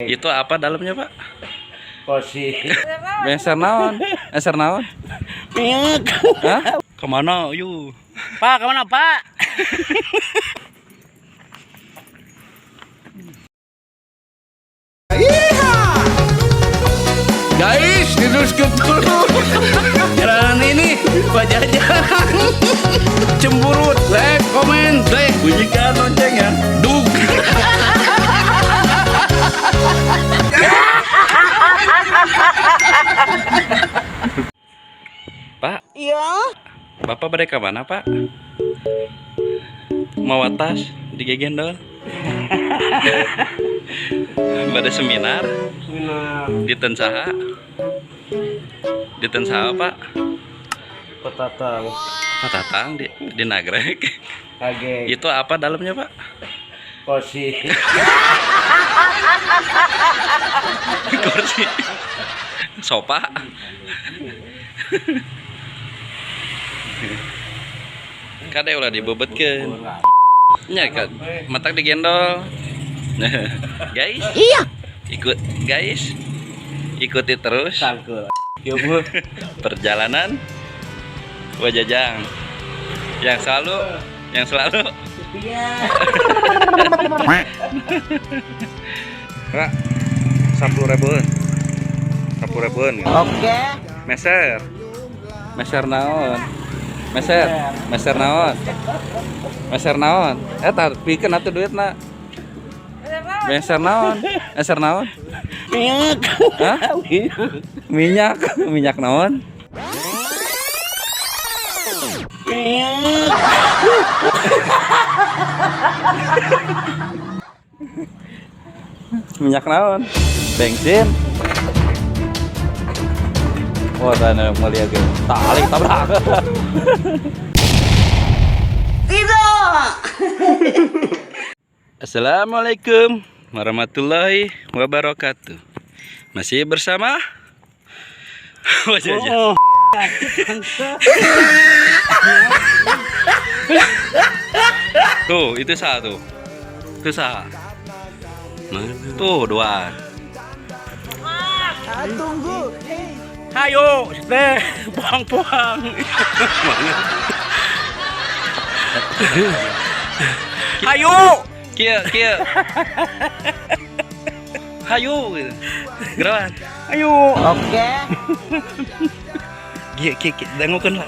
Itu apa dalamnya, Pak? Kosi. Meser naon? Meser naon? Minyak. Hah? Kemana yuk? Pak, kemana Pak? Guys, diteruskan dulu. Jalanan ini Pak Jajang. Cemburut, like, komen, like, bunyikan lonceng ya. Dug. Pak. Iya. Bapak pada ke mana, Pak? Mau atas digegendol. Pada seminar. Seminar. Di Tensaha. Di Tensaha, Pak. Petatang. Patatang di Nagrek. Kaget. Itu apa dalamnya, Pak? Kosi. Kursi. Sofa. Kade ulah dibebetkeun. Nya kan matak digendol. Guys. Iya. Ikut guys. Ikuti terus Sangkul. Ya bu. perjalanan Wajajang yang selalu Iya. Kak, 10 ribuan, 10 ribuan. Oke. Meser, meser naon, meser, meser naon, meser naon. Eh, tar, pikeun atuh duitna. Meser naon, meser naon. Minyak. Hah? Minyak, minyak naon? Minyak. Minyak naon? Bensin. Wah, tanah mulia ge. Tali tabrak. Tidak. Assalamualaikum warahmatullahi wabarakatuh. Masih bersama Wajah. Oh. Tuh, itu satu. Itu sah. Nah, tuh dua. Tunggu. Hayo, teh, buang-buang. Ayo. Kia, kia. Hayu gitu. Gerawan. Ayo. Oke. Kia, kia, kia, dangukeun lah.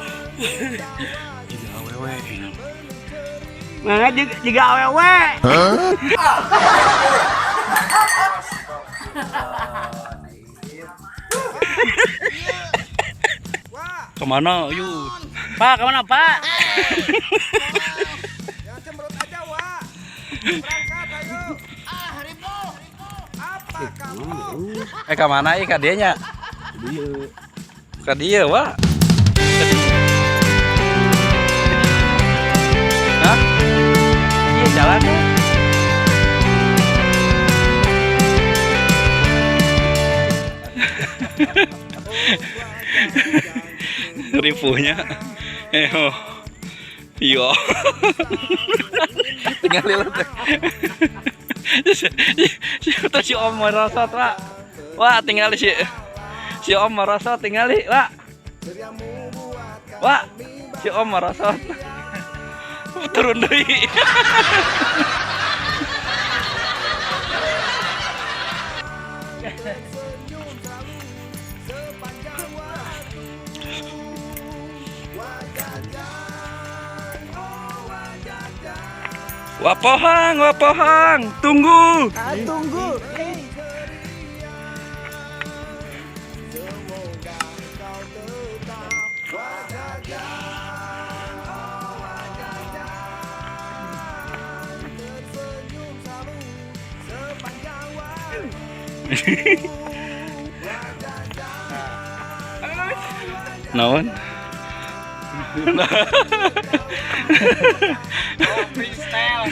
Jadi awewe. Nah, juga awewe. Kemana, yuk? Pak, kemana Pak? Jangan cemberut aja, Wak. Berangkat, ayo. Ah, Ripo. Apa kamu? Eh, ke mana ih ka dieu nya? Ka dieu, Wak. Hah? Iya, jalan ya. Ripuhnya. Eh, oh. Iya. Tinggal lihat. Si Om merosot, Pak. Wah, tinggal si si Om merosot tinggal, Pak. Wah, si Om merosot. Turun deui. Wah pohang, tunggu. Tunggu. Naon? Freestyle.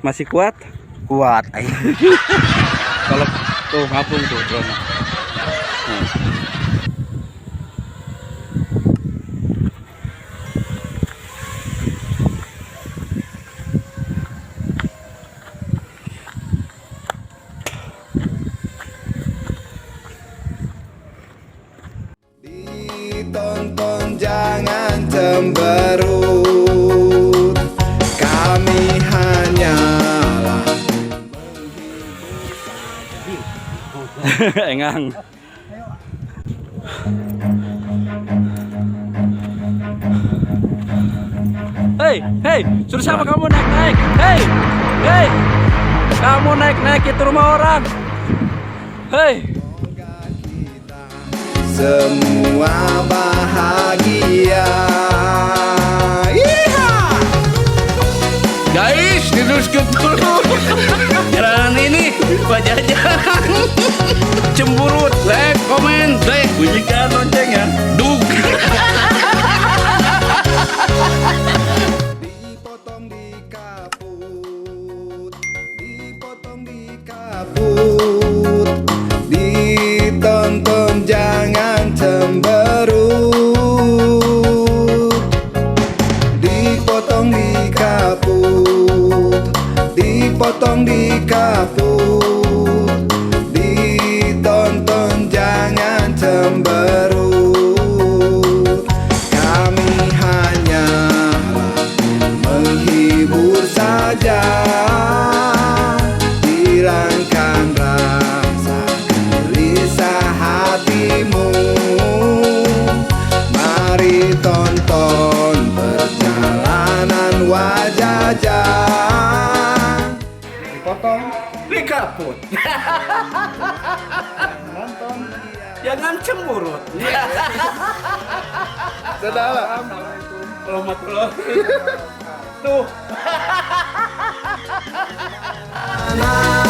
Masih kuat? Kuat aing. Kalau tuh ngapung tuh drone. Ditonton jangan cemberut. Kami hanyalah Engang. Hei, hei, suruh siapa kamu naik-naik? Hei, hei, kamu naik-naik itu rumah orang. Hei, semua bahagia. Yeehaw! Guys, diteruskan dulu. Jalanan ini Pak Jajang. Cemburut, like, komen, like, bunyikan loncengnya. Dug. Dipotong di kaput, dipotong di kaput, ditonton jangan cemberut. Dipotong di kaput, dipotong di kaput, ditonton jangan cemberut. Kami hanyalah menghibur saja, hilangkan rasa gelisah hatimu. Mari tonton perjalanan wajah. Dipotong Di kaput. nonton. Jangan cemburut. Saudara. Warahmatullahi. Tuh. Nah.